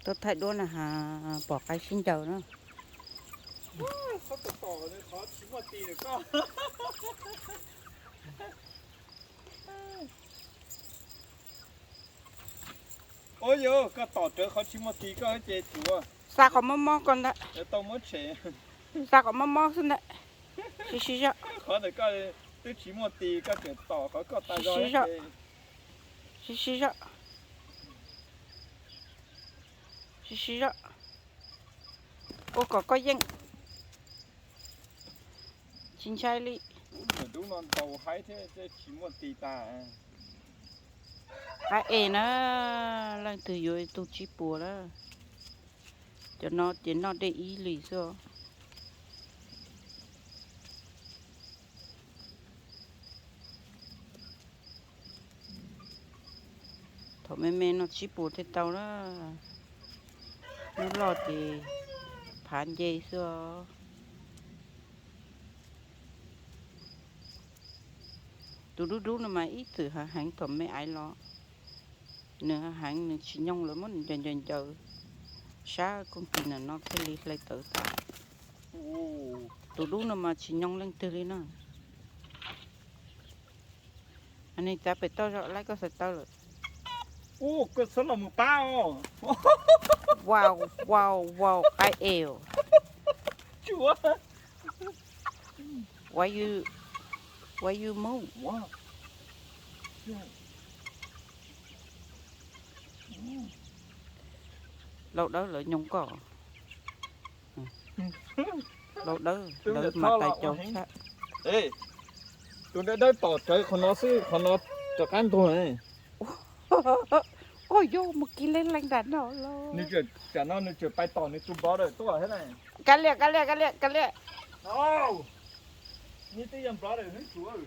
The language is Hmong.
Tuaj thaij duab na has pom qaib sib ncaws na. Ua yog koj tom rawv qhov tsis muaj tis koj ces tsuav. Xa qhov mob mob ko ntag. Tau muab tshem. Xa qhov mob mob xwb ntag. Siv siv zog. Qhov ntawm koj twb tsis muaj tis koj tseem tom qhov koj tas zog. Siv siv zog. Siv siv zog. Ua kom koj yeej. Tsis ntshai li. Ub, dub no ntau haib thiab tsis muaj tis tas. Qaib es na, leej twg yuav tu tsib puas na. Cov no ces noj dej ib li xwb. Thaum me me no tsib puas thiaj tau na. Hnub loj ces phav nce xwb os. Tus dub dub no mas ib txwm hav heev thaum me aiv los. Nws hav heev nws tsis nyooj lawm muab nws ncaws ncaws ncaws sab kooj tis ntawm no thiaj li hlais tawv tas. Tus dub no mas tsis nyooj leej twg li na. Nws txav pem toj zog laib koj xaws taw lawm. Ub, koj txhob los mus pab os. Wow, wow, wow, qaib es. Tsuav. Why you, why you move? Lau dawb lawv nyooj koj. Lau dawb lawv mas tais caus tshaj. Tus dawb dawb tom rawv qhov no xwb, qhov no rov qab ntuag. Ua yog mus kiv leej leej nram no los. Tsam no nws tseem pais tom nws tus brother tuaj thiab na. Kav liam, kav liam, kav liam, kav liam. Nws twb yog brother hnub tsuav.